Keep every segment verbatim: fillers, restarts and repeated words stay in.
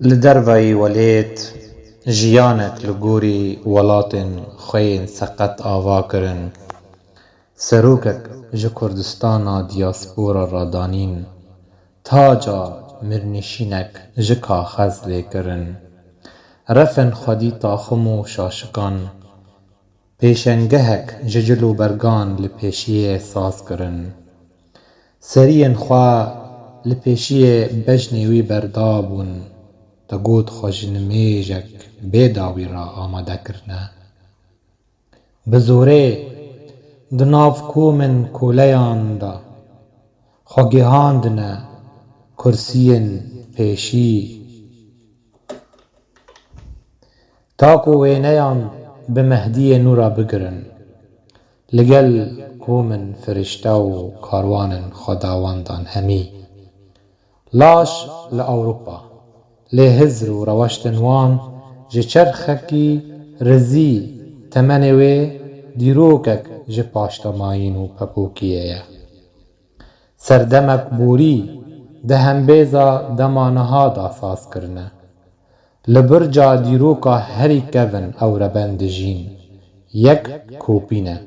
Li derveyî welêt jiyanek li gorî welatên xwe yên seqet ava kirin. Serokek ji Kurdistana diyaspora radanîn, taca mirnişînek ji kaxez lê kirin. Refên xwedî taxim û şaşikan, pêşengehek ji cil û bergan li pêşiyê saz kirin. Seriyên xwe li pêşiyê bejnê wî berdabûn, digot xwe ji nimêjek bê dawî re amade kirine. Bi zorê di nav komên koleyan de xwe gihandine kursiyên pêşî. Ta ku wêneyan bi Mehdiyê nû re bigirin, li gel komên firişte û karwanên xwedawandan hemî. Laş li Ewropa, lê hizr û reweştên wan ji çerxekî rizî, temenê wê dîrokek ji paştemayîn û pepokiyê ye. Serdemek borî di hembêza dema niha de saz kirine. Li birca dîroka herî kevin ew reben dijîn. Yek kopî ne.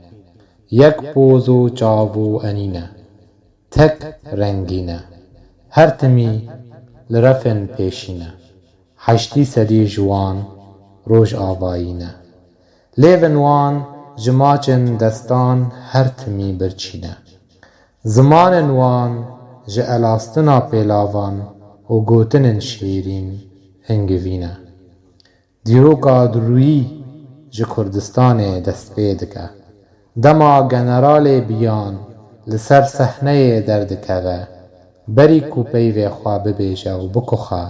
Yek poz û çav û enî ne. Tek rengî ne. Her timî li refên pêşî ne. Heştî sedî ji wan rojavayî ne. Lêvên wan ji maçên destan her timî birçî ne. Zimanên wan ji elastina pêlavan û gotinên şêrîn hingivî ne. Dîroka dirûyî ji Kurdistanê dest pê dike. Dema generalê biyan li ser sehneyê derdikeve, berî ku peyvê xwe bibêje û bikuxe,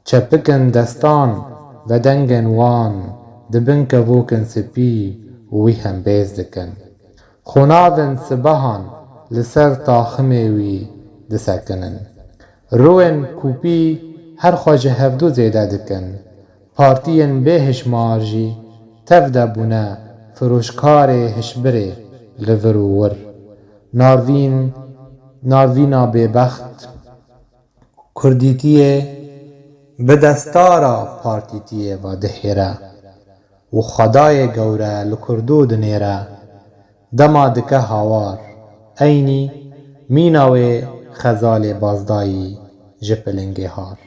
çepikên destan ve dengên wan di bin kevokên spî û wî hembêz dikin. Xunavên sibehan li ser taximê wî disekinin. Rûyên kopî her xwe ji hevdu zêde dikin. Partiyên bêhişmar jî tev de bûne firoşkarê hişbirê li vir û wir. Narvîn, Narvîna bêbext, kurdîtiyê bi destara partîtiyê ve dihêre û xwedayê gewre li kurdo dinêre. Dema dike hawar, eynî mîna wê xezalê bazdayî ji pilingê har.